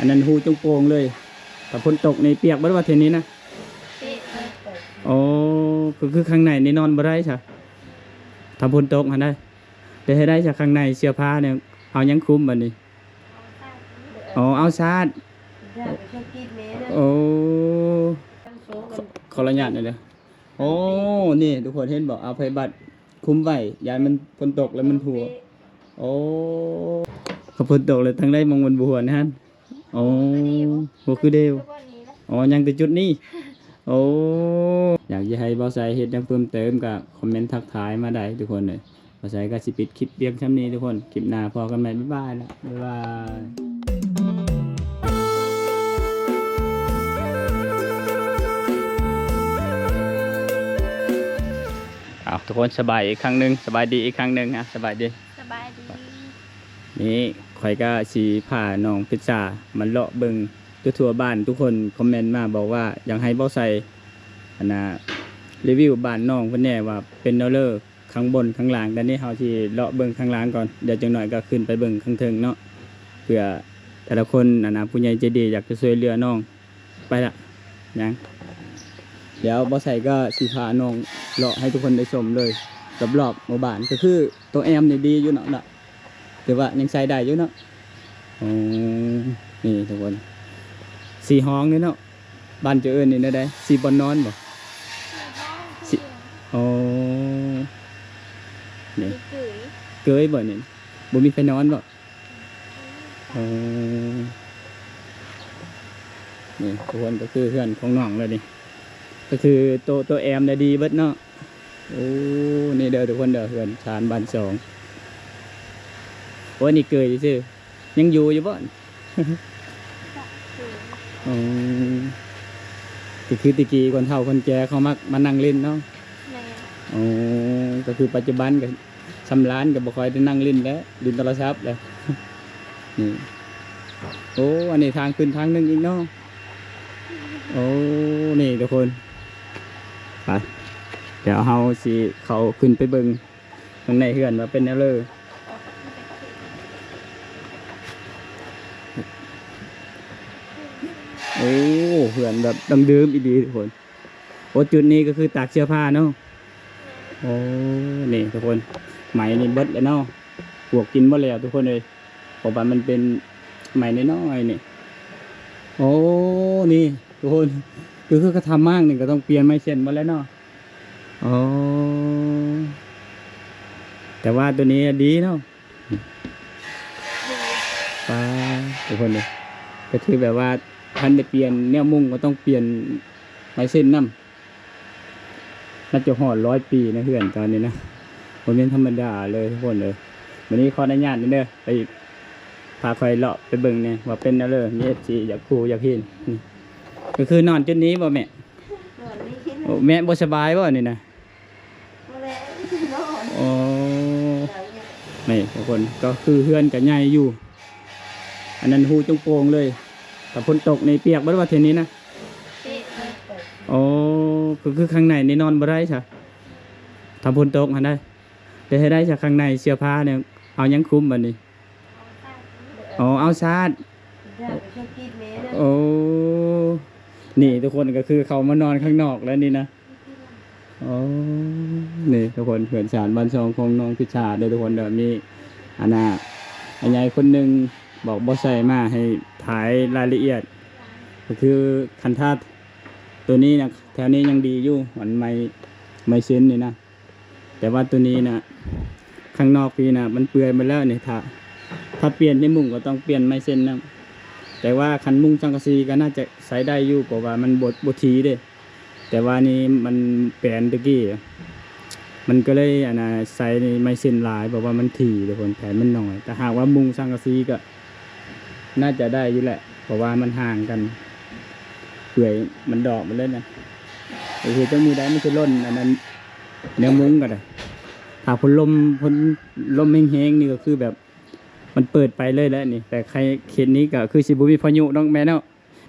ອັນນັ້ນຮູຈຸງໂປ່ງເລີຍ. ຖ້າຝົນຕົກນີ້ປຽກເບິດວ່າແຖວນີ້ນະ? ໂອ້ ກໍຄືຂ້າງໃນນີ້ນອນບໍ່ໄດ້ຊະ ຖ້າຝົນຕົກຫັ້ນໄດ໋. ແຕ່ເຮັດໄດ້ຊະ ຂ້າງໃນເສື້ອຜ້ານີ້ ເອົາຫຍັງຄຸມບັດນີ້? ອໍ ເອົາຊາດ. ໂອ້ ຂໍອະນຸຍາດໜ່ອຍເດີ. ໂອ້ ນີ້ທຸກຄົນເຫັນບໍ່? ເອົາໄພບັດຄຸມໄວ້ ຢ້ານມັນຝົນຕົກແລ້ວມັນຮົ່ວ. ໂອ້ ຖ້າຝົນຕົກແລ້ວທາງໃດມັນບໍ່ຮົ່ວຫັ້ນ? ໂອ້ ບໍ່ຄືເດີວ. ອໍ ຍັງແຕ່ຈຸດນີ້. ໂອ້ ຢາກຈະໃຫ້ບ່າວໄຊເຮັດຫຍັງເພີ່ມເຕີມກໍຄອມເມັນທັກທາຍມາໄດ້ທຸກຄົນເອີຍ. ບ່າວໄຊກໍຊິປິດຄລິບພຽງຊ່ຳນີ້ທຸກຄົນ. ຄລິບໜ້າພໍ້ກັນໃໝ່. ບາຍບາຍລະ ບາຍບາຍ. ເອົາ ທຸກຄົນ ສະບາຍອີກຄັ້ງໜຶ່ງ ສະບາຍດີອີກຄັ້ງໜຶ່ງ. ອ່ະ ສະບາຍດີ ສະບາຍດີ. ນີ້ຂ້ອຍກໍຊິພານ້ອງພິດສາມາເລາະເບິ່ງທົ່ວໆບ້ານ. ທຸກຄົນຄອມເມັນມາບອກວ່າຢາກໃຫ້ບ່າວໄຊ ອັນນ່າ ຣີວິວບ້ານນ້ອງເພິ່ນແດ່ວ່າເປັນແນວເລີ ຂ້າງບົນຂ້າງລ່າງ. ດຽວນີ້ເຮົາຊິເລາະເບິ່ງຂ້າງລ່າງກ່ອນ ດຽວຈັກໜ້ອຍກໍຂຶ້ນໄປເບິ່ງຂ້າງເທິງເນາະ ເພື່ອແຕ່ລະຄົນ ອັນນ່າ ຜູ້ໃຫຍ່ໃຈດີຢາກຈະຊ່ວຍເຫຼືອນ້ອງ. ໄປລະ ຍັງ ດຽວບ່າວໄຊກໍຊິພານ້ອງເລາະໃຫ້ທຸກຄົນໄດ້ຊົມເລີຍ ລອບໆໝູ່ບ້ານ. ກໍຄືໂຕແອມນີ້ດີຢູ່ເນາະ ຖືວ່າຍັງໃຊ້ໄດ້ຢູ່ເນາະ. ອໍ ນີ້ທຸກຄົນ ສີ່ຫ້ອງນີ້ເນາະ. ບ້ານເຈົ້າເອີ້ນນີ້ແນວໃດ? ສີ່ບ່ອນນອນບໍ່? ສີ່ ອໍ ນີ້ ເກີຍ ເກີຍບໍ່ນີ້? ບໍ່ມີໃຜນອນບໍ່? ອໍ ນີ້ທຸກຄົນ ກໍຄືເຮືອນຂອງນ້ອງເລີຍນີ້ ກໍຄືໂຕ ໂຕແອມນະດີເບິດເນາະ. ໂອ້ ນີ້ເດີທຸກຄົນເດີ ເຮືອນຊານບ້ານຊ່ອງ. ໂອ້ ນີ້ເກີຍຊື່ໆ ຍັງຢູ່ຢູ່ບໍ່? ອໍ ກໍຄືແຕ່ກີ້ຄົນເຖົ້າຄົນແກ່ເຂົາມັກມານັ່ງຫຼິ້ນເນາະ. ແມ່ນ. ອໍ ກໍຄືປັດຈຸບັນກໍ ຊຳລານກໍບໍ່ຄ່ອຍໄດ້ນັ່ງຫຼິ້ນແລ້ວ ຫຼິ້ນໂທລະສັບແລ້ວ. ນີ້ ໂອ້ ອັນນີ້ທາງຂຶ້ນທາງໜຶ່ງອີກເນາະ. ໂອ້ ນີ້ທຸກຄົນ ໄປ ດຽວເຮົາຊິເຂົ້າຂຶ້ນໄປເບິ່ງຂ້າງໃນເຮືອນວ່າເປັນແນວເລີ. ໂອ້ ເຮືອນແບບດັ້ງເດີມອີ່ຫຼີທຸກຄົນ. ໂອ້ ຈຸດນີ້ກໍຄືຕາກເສື້ອຜ້າເນາະ. ໂອ້ ນີ້ທຸກຄົນ ໄມ້ນີ້ເບິດແລ້ວເນາະ ປວກກິນໝົດແລ້ວທຸກຄົນເອີຍ ເພາະວ່າມັນເປັນໄມ້ນ້ອຍໆນີ້. ໂອ້ ນີ້ທຸກຄົນ ຄື ຄືກະທຳໝາກນີ້ກໍຕ້ອງປ່ຽນໄມ້ເສັ້ນໝົດແລ້ວເນາະ. ອໍ ແຕ່ວ່າໂຕນີ້ດີເນາະ. ປາ ທຸກຄົນເອີຍ ກໍຖືແບບວ່າ ຄັນໄດ້ປ່ຽນແນວມຸງກໍຕ້ອງປ່ຽນໄມ້ເສັ້ນນຳ. ໜ້າຈະຮອດຮ້ອຍປີນະ ເຮືອນຕອນນີ້ນະ ບໍ່ແມ່ນທຳມະດາເລີຍທຸກຄົນເອີຍ. ມື້ນີ້ຂໍອະນຸຍາດເດີ ໄປ ພາຂ້ອຍເລາະໄປເບິ່ງແດ່ວ່າເປັນແນວເລີ ມີເອັຟຊີຢາກຮູ້ຢາກເຫັນ. ນີ້ ກໍຄືນອນຈຸດນີ້ບໍ່ແມ່? ນອນນີ້ ໂອ້ ແມ່ບໍ່ສະບາຍບໍ່ນີ້ນະ? ບໍ່ແລ້ວ ນອນ. ອໍ ນີ້ທຸກຄົນ ກໍຄືເຮືອນກໍໃຫຍ່ຢູ່ ອັນນັ້ນຮູຈຸງໂປ່ງເລີຍ. ຖ້າຝົນຕົກນີ້ປຽກເບິດວ່າແຖວນີ້ນະ? ປຽກ. ອໍ ກໍຄືຂ້າງໃນນີ້ນອນບໍ່ໄດ້ຊະ ຖ້າຝົນຕົກຫັ້ນໄດ໋. ແຕ່ເຮັດໄດ້ຊະ ຂ້າງໃນເສື້ອຜ້ານີ້ ເອົາຫຍັງຄຸມບັດນີ້? ອໍ ເອົາຊາດ. ໂອ້ ນີ້ທຸກຄົນ ກໍຄືເຂົາມານອນຂ້າງນອກແລ້ວນີ້ນະ. ໂອ້ ນີ້ທຸກຄົນ ເຮືອນຊານບ້ານຊ່ອງຂອງນ້ອງພິດສາເດີທຸກຄົນເດີ. ມີ ອັນນ່າ ອາໃຫຍ່ຄົນໜຶ່ງບອກບໍ່ໃສ່ມາໃຫ້ຖ່າຍລາຍລະອຽດ ກໍຄືຄັນຖ້າໂຕນີ້ນະ ແຖວນີ້ຍັງດີຢູ່ ອັນໄມ້ ໄມ້ເສັ້ນນີ້ນະ. ແຕ່ວ່າໂຕນີ້ນະ ຂ້າງນອກພີ້ນະ ມັນເປື່ອຍໝົດແລ້ວນີ້. ຖ້າ ຖ້າປ່ຽນໃຫ້ມຸງກໍຕ້ອງປ່ຽນໄມ້ເສັ້ນນຳ. ແຕ່ວ່າຄັນມຸງສັງກະສີກໍໜ້າຈະໃຊ້ໄດ້ຢູ່ ເພາະວ່າມັນບໍ່ ບໍ່ຖີເດ້. ແຕ່ວ່ານີ້ມັນແປນແຕ່ກີ້ ມັນກໍເລີຍ ອັນນ່າ ໃຊ້ໄມ້ເສັ້ນຫຼາຍ ເພາະວ່າມັນຖີເດ້ ແຜ່ນມັນໜ້ອຍ. ຖ້າຫາກວ່າມຸງສັງກະສີກໍໜ້າຈະໄດ້ຢູ່ແຫຼະ ເພາະວ່າມັນຫ່າງກັນ ເປື່ອຍ ມັນດອກໝົດເລີຍນະ. ໂອເຄ ຈັກມື້ໃດມັນຊິຫຼົ່ນ ອັນນັ້ນ ແນວມຸງກໍໄດ້. ຖ້າພົ້ນລົມ ພົ້ນລົມແຮງໆນີ້ກໍຄືແບບມັນເປີດໄປເລີຍແຫຼະນີ້. ແຕ່ເຂດນີ້ກໍຄືຊິບໍ່ມີພາຍຸດອກແມ່ເນາະ.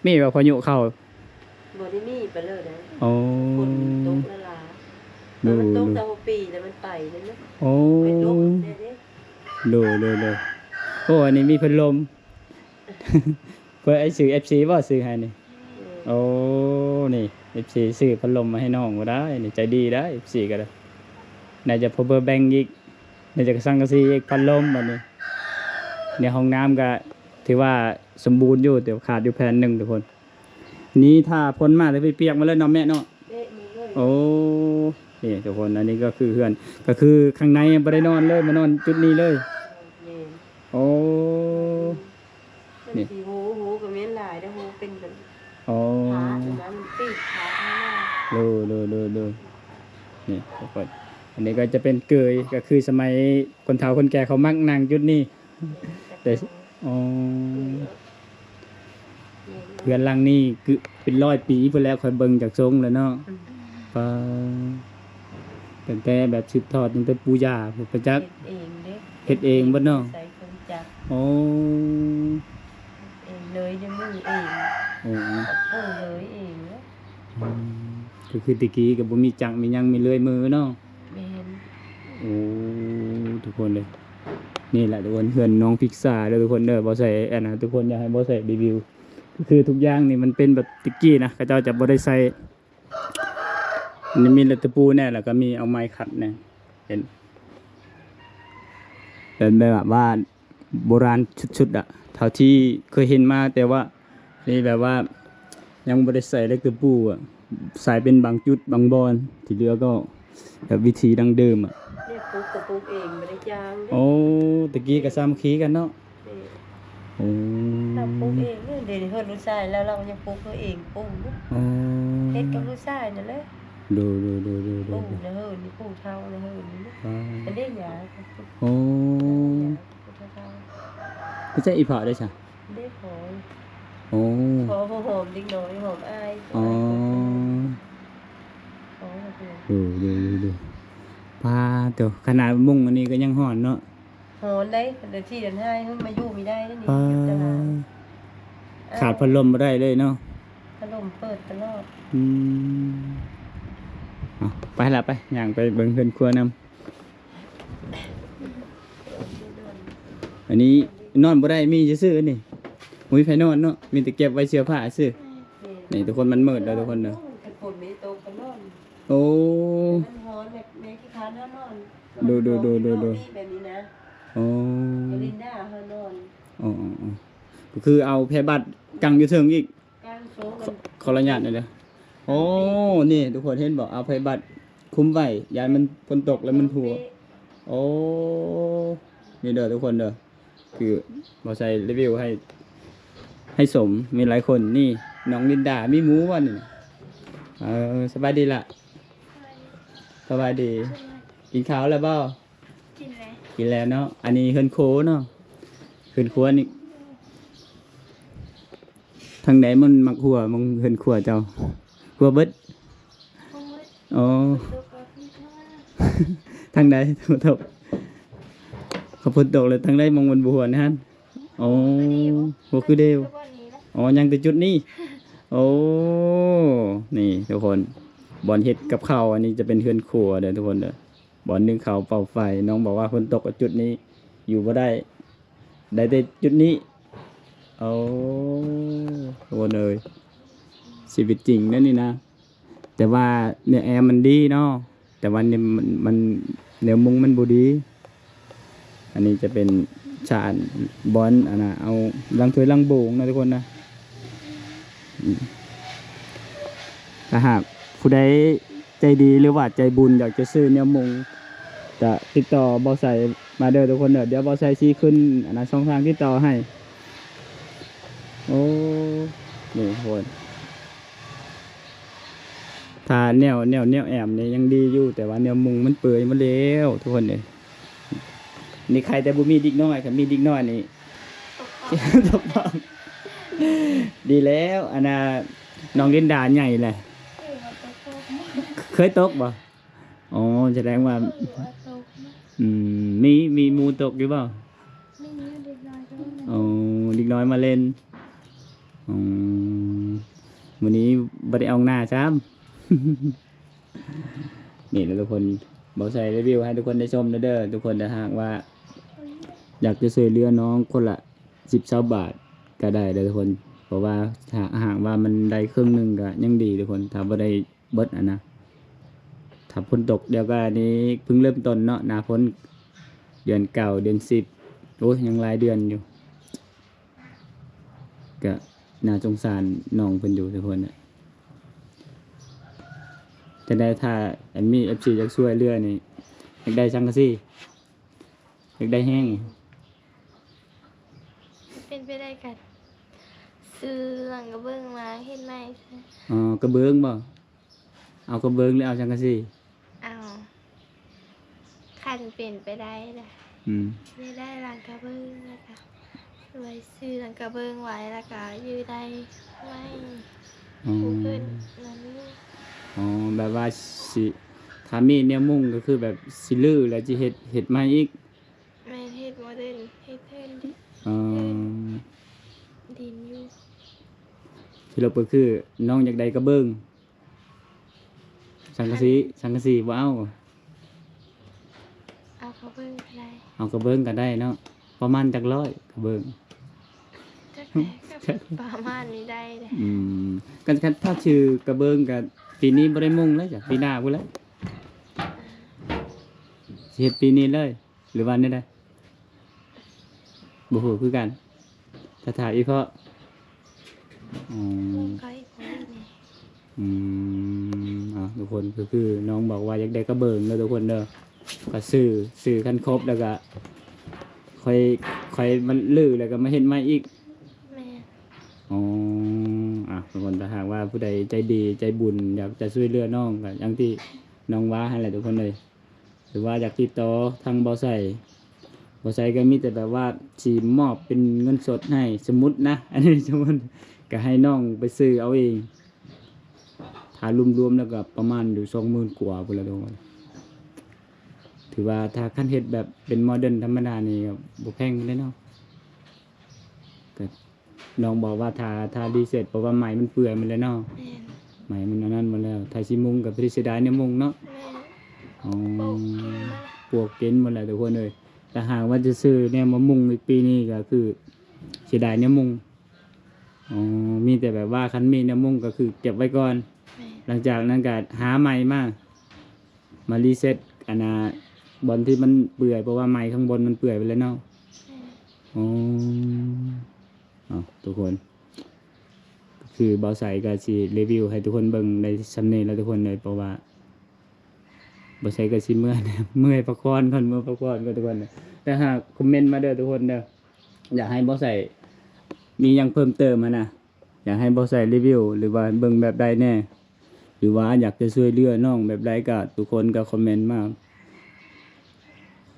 ມີບໍ່ພາຍຸເຂົ້າ? ບໍ່ໄດ້ມີໄປເລີຍເດ້. ອໍ ຝົນຕົກຫຼາຍໆ ໂດຍ ມັນຕົກແຕ່ຫົວປີແລ້ວມັນໄປເດ້. ອໍ ໄປຕົກແດ່ເດ້. ໂດຍໆໆ. ໂອ້ ອັນນີ້ມີພັດລົມ. ເປີດ ໃຫ້ຊື້ ເອັຟຊີ ບໍ່ຊື້ໃຫ້ນີ້? ໂອ້ ນີ້ ເອັຟຊີ ຊື້ພັດລົມມາໃຫ້ນ້ອງບໍ່ໄດ້ນີ້ ໃຈດີໄດ໋ ເອັຟຊີ ກໍໄດ້ ໄດ້ຈາກ power bank ອີກ ໄດ້ຈາກສັງກະສີອີກ ພັດລົມບັດນີ້. ໃນຫ້ອງນ້ຳກໍຖືວ່າສົມບູນຢູ່ ແຕ່ຂາດຢູ່ແຜ່ນໜຶ່ງທຸກຄົນ. ນີ້ຖ້າຝົນມາ ແຕ່ເປີກໝົດເລີຍເນາະແມ່ເນາະ. ເປະໝົດເລີຍ. ໂອ້ ນີ້ທຸກຄົນ ອັນນີ້ກໍຄືເຮືອນ ກໍຄືຂ້າງໃນບໍ່ໄດ້ນອນເລີຍ ມານອນຈຸດນີ້ເລີຍ. ແມ່ນ. ໂອ້ ມັນ ນີ້ ຊິໂຫ ໂຫກໍແມ່ນຫຼາຍເດ້ ໂຫເປັນແບບ ອໍ ຜ້າອັນນັ້ນ ມັນປີກຂາດມາ. ໂດຍ ໂດຍ ໂດຍ ໂດຍ. ນີ້ທຸກຄົນ ອັນນີ້ກໍຈະເປັນເກີຍ ກໍຄືສະໄໝຄົນເຖົ້າຄົນແກ່ເຂົາມັກນັ່ງຈຸດນີ້. ແຕ່ ອໍ ເຮືອນຫຼັງນີ້ຄືເປັນຮ້ອຍປີພຸ້ນແລ້ວ ຂ້ອຍເບິ່ງຈາກຊົງແລ້ວເນາະ. ອືມ ປາ ຕັ້ງແຕ່ແບບສືບທອດຕັ້ງແຕ່ປູ່ຍ່າພຸ້ນປະຈັກ. ເຮັດເອງເດ້ ເຮັດເອງເບິດເນາະ. ໃຊ້ເຄື່ອງຈັກ. ໂອ້ ເຮັດເອງເລີຍ ດ້ວຍມືເອງ. ໂອ້ ປູເລີຍເອງເນາະ. ອືມ ກໍຄືແຕ່ກີ້ກໍບໍ່ມີຈັກມີຫຍັງ ມີເລື່ອຍມືເນາະ. ແມ່ນ. ໂອ້ ທຸກຄົນເລີຍ ນີ້ແຫຼະທຸກຄົນ ເຮືອນນ້ອງພິກສາເດີທຸກຄົນເດີ. ບໍ່ໃສ່ອັນນະ ທຸກຄົນ ຢາກໃຫ້ບໍ່ໃສ່ຣີວິວ ກໍຄືທຸກຢ່າງນີ້ມັນເປັນແບບແຕ່ກີ້ນະ ເຂົາເຈົ້າຈະບໍ່ໄດ້ໃສ່ ນີ້ມີແຕ່ຕະປູແດ່ ແລ້ວກໍມີເອົາໄມ້ຂັດແດ່ ເຫັນ ເປັນແບບວ່າ ໂບລານສຸດໆ ອະ ເທົ່າທີ່ເຄີຍເຫັນມາ ແຕ່ວ່ານີ້ແບບວ່າຍັງບໍ່ໄດ້ໃສ່ເຫຼັກຕະປູອະ ໃສ່ເປັນບາງຈຸດບາງບ່ອນ ທີ່ເຫຼືອກໍແບບວິທີດັ້ງເດີມອະ. ເນຍ ປູກກໍປູກເອງ ບໍ່ໄດ້ຈ້າງເດ້. ໂອ້ ແຕ່ກີ້ກໍສາມັກຄີກັນເນາະ. ເອີ ໂອ້ ເຮົາປູກເອງເດ້. ດຽວນີ້ເຮືອນລູກຊາຍລາວ ລາວກໍຍັງປູກເຮົາເອງ ປູກຢູ່. ອໍ ເຮັດກັບລູກຊາຍນັ້ນແຫຼະ. ໂດຍ ໂດຍ ໂດຍ ໂດຍ ປູກນະເຮີນນີ້ ປູກເຖົ້ານະເຮີນນີ້. ອໍ ອັນເດ້ຫຍ້າ. ໂອ້ ຫຍ້າ ປູກເຖົ້າໆ. ບໍ່ໃຊ່ອີ່ພໍ່ເດ້ຊະ? ເດ້ພໍ່. ໂອ້ ພໍ່ ພໍ່ຫອມເດັກນ້ອຍ ຫອມອ້າຍ. ອໍ ໂດຍ ໂດຍ ໂດຍ ໂດຍ. ປາໂຕ ຂະໜາດມຸງອັນນີ້ກໍຍັງຮ້ອນເນາະ. ຮ້ອນໄດ໋ ເດືອນສີ່ເດືອນຫ້າ ມາຢູ່ບໍ່ໄດ້ເດ້ນີ້. ປາ ຢູ່ຕະຫຼາດ ຂາດພັດລົມບໍ່ໄດ້ເລີຍເນາະ. ພັດລົມເປີດຕະຫຼອດ. ອືມ ເອົາ ໄປລະ ໄປ ຍ່າງໄປເບິ່ງເຮືອນຄົວນຳ. ອັນນີ້ນອນບໍ່ໄດ້ ມີຊື່ໆ ອັນນີ້ ບໍ່ມີໃຜນອນເນາະ ມີແຕ່ເກັບໄວ້ເສື້ອຜ້າຊື່. ແມ່ນ. ນີ້ທຸກຄົນ ມັນມືດແລ້ວທຸກຄົນເດີ. ໂອ້ ມັນຮ້ອນ ແມ່ນຂີ້ຄ້ານນອນ. ໂດຍ ໂດຍ ໂດຍ ໂດຍ ໂດຍ. ແບບນີ້ນະ. ອໍ ເວລິນດາເຮົານອນ. ອໍ ອໍ ອໍ ກໍຄືເອົາແພບັດກັງຢູ່ເທິງອີກ. ຂໍ ຂໍອະນຸຍາດໜ້ອຍເດີ. ໂອ້ ນີ້ທຸກຄົນເຫັນບໍ່? ເອົາແພບັດຄຸມໄວ້ ຢ້ານມັນຝົນຕົກແລ້ວມັນຮົ່ວ. ໂອ້ ນີ້ເດີທຸກຄົນເດີ ຄືບໍ່ໃສ່ຣີວິວໃຫ້ ໃຫ້ຊົມ. ມີຫຼາຍຄົນ ນີ້ນ້ອງລິນດາ ມີໝູບໍ່ນີ້? ເອີ ສະບາຍດີລະ. ສະບາຍດີ. ກິນເຂົ້າແລ້ວບໍ່? ກິນແລ້ວ ກິນແລ້ວເນາະ. ອັນນີ້ເຮືອນຄົວເນາະ ເຮືອນຄົວນີ້. ທາງໃດມັນມັກຮົ່ວ ມັນເຮືອນຄົວເຈົ້າ? ຮົ່ວເບິດ. ອໍ ທາງໃດ? ຝົນຕົກ ຄັນຝົນຕົກແລ້ວ ທາງໃດມັນບໍ່ຮົ່ວຫັ້ນ? ອໍ ບໍ່ຄືເດີ. ອໍ ຍັງແຕ່ຈຸດນີ້. ໂອ້ ນີ້ທຸກຄົນ ບ່ອນເຮັດກັບເຂົ້າ ອັນນີ້ຈະເປັນເຮືອນຄົວເດີທຸກຄົນເດີ. ບ່ອນໜຶ່ງເຂົ້າເປົ່າໄຟ. ນ້ອງບອກວ່າຝົນຕົກ ຈຸດນີ້ຢູ່ບໍ່ໄດ້ ໄດ້ແຕ່ຈຸດນີ້. ໂອ້ ທຸກຄົນເອີຍ ຊີວິດຈິງເດ້ນີ້ນະ. ແຕ່ວ່າແນວແອມັນດີເນາະ ແຕ່ວ່າແນວ ມັນ ມັນ ແນວມຸງມັນບໍ່ດີ. ອັນນີ້ຈະເປັນຊານບ່ອນອັນນ່າ ເອົາລ້າງຖ້ວຍລ້າງໂບງນະທຸກຄົນນະ. ອືມ ຖ້າຫາກຜູ້ໃດໃຈດີ ຫຼືວ່າໃຈບຸນ ຢາກຈະຊື້ແນວມຸງ ກະຕິດຕໍ່ບ່າວໄຊມາເດີທຸກຄົນເດີ. ດຽວບ່າວໄຊຊິຂຶ້ນອັນນ່າ ຊ່ອງທາງຕິດຕໍ່ໃຫ້. ໂອ້ ນີ້ທຸກຄົນ ຖ້າແນວ ແນວ ແນວແອມນີ້ຍັງດີຢູ່ ແຕ່ວ່າແນວມຸງມັນເປື່ອຍໝົດແລ້ວທຸກຄົນເອີຍ. ນີ້ໄຄແຕ່ບໍ່ມີເດັກນ້ອຍ ຄັນມີເດັກນ້ອຍນີ້ ຕົກປອງ ຕົກປອງ. ດີແລ້ວ ອັນນ່າ ນ້ອງລິນດາໃຫຍ່ແຫຼະ. ເຄີຍຕົກບໍ່? ອໍ ສະແດງວ່າ ອືມ ມີ ມີໝູ່ຕົກຢູ່ບໍ່? ມີຢູ່ ເດັກນ້ອຍ. ອໍ ເດັກນ້ອຍມາຫຼິ້ນ. ອໍ ມື້ນີ້ບໍ່ໄດ້ອອກໜ້າຊ້ຳ. ນີ້ແຫຼະທຸກຄົນ ບ່າວໄຊຣີວິວໃຫ້ທຸກຄົນໄດ້ຊົມເດີທຸກຄົນ. ຖ້າຫາກວ່າຢາກຈະຊ່ວຍເຫຼືອນ້ອງຄົນລະສິບ ຊາວບາດກໍໄດ້ເດີທຸກຄົນ. ເພາະວ່າຖ້າຫາກວ່າມັນໄດ້ເຄິ່ງໜຶ່ງກໍຍັງດີທຸກຄົນ ຖ້າບໍ່ໄດ້ເບິດຫັ້ນນະ. ຖ້າຝົນຕົກ ດຽວກໍອັນນີ້ເພິ່ງເລີ່ມຕົ້ນເນາະ ໜ້າຝົນ ເດືອນເກົ້າ ເດືອນສິບ ໂອ້ຍ ຍັງຫຼາຍເດືອນຢູ່. ກະໜ້າສົງສານນ້ອງເພິ່ນຢູ່ທຸກຄົນ. ຈັ່ງໃດ ຖ້າອັນມີເອັຟຊີຢາກຊ່ວຍເຫຼືອນີ້ ຢາກໄດ້ສັງກະສີ ຢາກໄດ້ແຮງ ເປັນໄປໄດ້ກະຊື້ຫຼັງກະເບື້ອງມາເຮັດໃໝ່. ອໍ ກະເບື້ອງບໍ? ເອົາກະເບື້ອງ ຫຼື ເອົາສັງກະສີ? ເອົາ ຄັນເປັນໄປໄດ້ນະ ອືມ ໄດ້ ໄດ້ຫຼັງກະເບື້ອງ ແລ້ວກະໄວ້ຊື້ຫຼັງກະເບື້ອງໄວ້ ແລ້ວກະຢູ່ໄດ້ໄມ້ ອໍ ປູເພິ່ນນັ້ນ. ອໍ ແບບວ່າຊິ ຖ້າມີແນວມຸງກໍຄືແບບຊິຮື້ ແລ້ວຊິເຮັດ ເຮັດໃໝ່ອີກ. ແມ່ນ ເຮັດໂມເດີນ ເຮັດເທິນດິ ອໍ ເທິນດິນຢູ່. ສະຫຼຸບກໍຄືນ້ອງຢາກໄດ້ກະເບື້ອງ ສັງກະສີ ສັງກະສີບໍ່ເອົາ? ເອົາກະເບື້ອງກໍໄດ້ ເອົາກະເບື້ອງກໍໄດ້ເນາະ. ປະມານຈັກຮ້ອຍກະເບື້ອງ? ຈັກແດ່ ປະມານນີ້ໄດ້ເດ້. ອືມ ຄັນ ຄັນຖ້າຊື້ກະເບື້ອງກໍປີນີ້ບໍ່ໄດ້ມຸງແລ້ວຈ້ະ ປີໜ້າພຸ້ນແຫຼະ. ຊິເຮັດປີນີ້ເລີຍ ຫຼືວ່າແນວໃດ? ບໍ່ຮູ້ຄືກັນ ຖ້າຖາມອີ່ພໍ່. ອືມ ອືມ ເອົາ ທຸກຄົນ ກໍຄືນ້ອງບອກວ່າຢາກໄດ້ກະເບື້ອງເດີທຸກຄົນເດີ ກໍຊື້ ຊື້ຄັນຄົບແລ້ວກໍຄ່ອຍ ຄ່ອຍມາຮື້ ແລ້ວກໍມາເຮັດໃໝ່ອີກ. ແມ່ນ ອໍ ອ່ະ ທຸກຄົນ ຖ້າຫາກວ່າຜູ້ໃດໃຈດີໃຈບຸນ ຢາກຈະຊ່ວຍເຫຼືອນ້ອງ ກໍຢ່າງທີ່ນ້ອງວ່າຫັ້ນແຫຼະທຸກຄົນເອີຍ. ຫຼືວ່າຢາກຕິດຕໍ່ທາງບ່າວໄຊ ບ່າວໄຊກໍມີແຕ່ແບບວ່າຊິມອບເປັນເງິນສົດໃຫ້ ສົມມຸດນະ ອັນນີ້ສົມມຸດ ກໍໃຫ້ນ້ອງໄປຊື້ເອົາເອງ. ຖ້າລວມໆແລ້ວກໍປະມານຢູ່ສອງໝື່ນກວ່າພຸ້ນລະທຸກຄົນ. ຖືວ່າຖ້າຄັນເຮັດແບບເປັນໂມເດີນທຳມະດານີ້ກໍບໍ່ແພງປານໃດເນາະ ກໍ ນ້ອງບອກວ່າຖ້າ ຖ້າຣີເຊັດ ເພາະວ່າໄມ້ມັນເປື່ອຍໝົດແລ້ວເນາະ. ແມ່ນ ໄມ້ມັນອັນນັ້ນໝົດແລ້ວ ຖ້າຊິມຸງກໍຄືເສຍດາຍແນວມຸງເນາະ. ແມ່ນ ອໍ ປວກກິນໝົດແລ້ວ ປວກກິນໝົດແລ້ວທຸກຄົນເອີຍ. ຖ້າຫາກວ່າຈະຊື້ແນວມາມຸງອີກປີນີ້ກໍຄືເສຍດາຍແນວມຸງ. ອໍ ມີແຕ່ແບບວ່າຄັນມີແນວມຸງກໍຄືເກັບໄວ້ກ່ອນ. ແມ່ນ ຫຼັງຈາກນັ້ນກໍຫາໄມ້ມາ ມາຣີເຊັດ ອັນນ່າ ບ່ອນທີ່ມັນເປື່ອຍ ເພາະວ່າໄມ້ຂ້າງບົນມັນເປື່ອຍໄປແລ້ວເນາະ. ແມ່ນ ອໍ ເອົາ ທຸກຄົນ ຄືບ່າວໄຊກໍຊິຣີວິວໃຫ້ທຸກຄົນເບິ່ງໄດ້ຊ່ຳນີ້ແຫຼະທຸກຄົນເອີຍ ເພາະວ່າບ່າວໄຊກໍຊິເມື່ອຍ ເມື່ອຍພັກຜ່ອນກ່ອນ ເມື່ອພັກຜ່ອນກ່ອນທຸກຄົນ. ແຕ່ຫາກຄອມເມັນມາເດີທຸກຄົນເດີ ຢາກໃຫ້ບ່າວໄຊມີຫຍັງເພີ່ມເຕີມຫັ້ນນະ ຢາກໃຫ້ບ່າວໄຊຣີວິວ ຫຼືວ່າເບິ່ງແບບໃດແດ່ ຫຼືວ່າຢາກຈະຊ່ວຍເຫຼືອນ້ອງແບບໃດ ກໍທຸກຄົນກໍຄອມເມັນມາ.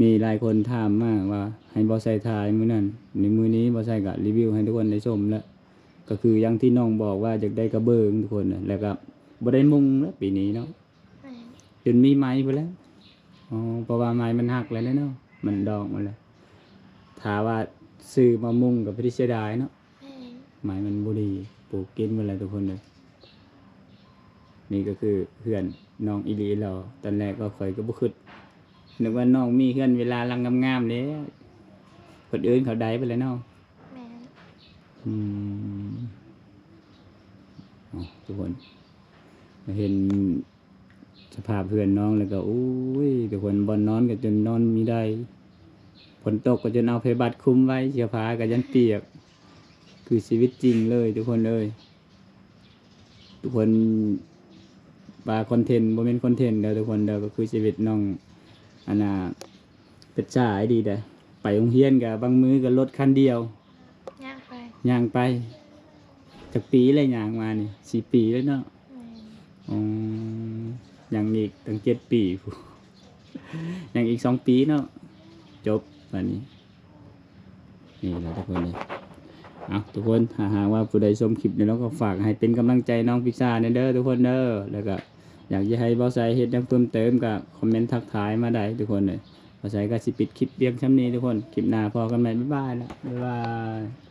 ມີຫຼາຍຄົນຖາມມາວ່າໃຫ້ບ່າວໄຊຖ່າຍມື້ນັ້ນ ໃນມື້ນີ້ບ່າວໄຊກໍຣີວິວໃຫ້ທຸກຄົນໄດ້ຊົມແລ້ວ. ກໍຄືຢ່າງທີ່ນ້ອງບອກວ່າຢາກໄດ້ກະເບື້ອງທຸກຄົນ ແລ້ວກໍບໍ່ໄດ້ມຸງແລ້ວປີນີ້ເນາະ. ແມ່ນ ຈົນມີໄມ້ພຸ້ນແຫຼະ. ອໍ ເພາະວ່າໄມ້ມັນຫັກແລ້ວເນາະ ມັນດອກໝົດແລ້ວ. ຖ້າວ່າຊື້ມາມຸງກໍບໍ່ໄດ້ເສຍດາຍເນາະ. ແມ່ນ ໄມ້ມັນບໍ່ດີ ປູກກິນໝົດແລ້ວທຸກຄົນເອີຍ. ນີ້ກໍຄືເຮືອນນ້ອງອີ່ຫຼີຫຼໍ. ຕອນແລກກໍຂ້ອຍກໍບໍ່ຄິດ ນຶກວ່ານ້ອງມີເຮືອນວິລາຫຼັງງາມໆເດ້ ຄົນອື່ນເຂົາໄດ້ເບິດແລ້ວເນາະ. ແມ່ນ ອືມ ເອົາ ທຸກຄົນ ເຫັນສະພາບເຮືອນນ້ອງແລ້ວກໍ ໂອ້ຍ ທຸກຄົນ ບ່ອນນອນກໍຈົນນອນມີໄດ້ ຝົນຕົກກໍຈົນເອົາໄພບັດຄຸມໄວ້ ເສື້ອຜ້າກໍຢ້ານປຽກ ຄືຊີວິດຈິງເລີຍທຸກຄົນເອີຍ. ທຸກຄົນວ່າຄອນເທັນ ບໍ່ແມ່ນຄອນເທັນເດີທຸກຄົນເດີ ກໍຄືຊີວິດນ້ອງ ອັນນ່າ ເປັດສາຍດີເດ້. ໄປໂຮງຮຽນກໍບາງມື້ກໍລົດຄັນດຽວ ຍ່າງໄປ ຍ່າງໄປ. ຈັກປີແລ້ວຍ່າງມານີ້? ສີ່ປີແລ້ວເນາະ. ແມ່ນ ອໍ ຍັງອີກຕັ້ງເຈັດປີພຸ້ນ ຍັງອີກສອງປີເນາະ ຈົບບາດນີ້. ນີ້ແຫຼະທຸກຄົນເອີຍ. ເອົາ ທຸກຄົນ ຖ້າຫາກວ່າຜູ້ໃດຊົມຄລິບນີ້ແລ້ວ ກໍຝາກໃຫ້ເປັນກຳລັງໃຈນ້ອງພິກຊາແດ່ເດີທຸກຄົນເດີ. ແລ້ວກໍຢາກຈະໃຫ້ບ່າວໄຊເຮັດຫຍັງເພີ່ມເຕີມ ກໍຄອມເມັນທັກທາຍມາໄດ້ທຸກຄົນເອີຍ. ບ່າວໄຊກໍຊິປິດຄລິບພຽງຊ່ຳນີ້ທຸກຄົນ. ຄລິບໜ້າພໍ້ກັນໃໝ່. ບາຍບາຍລະ ບາຍບາຍ.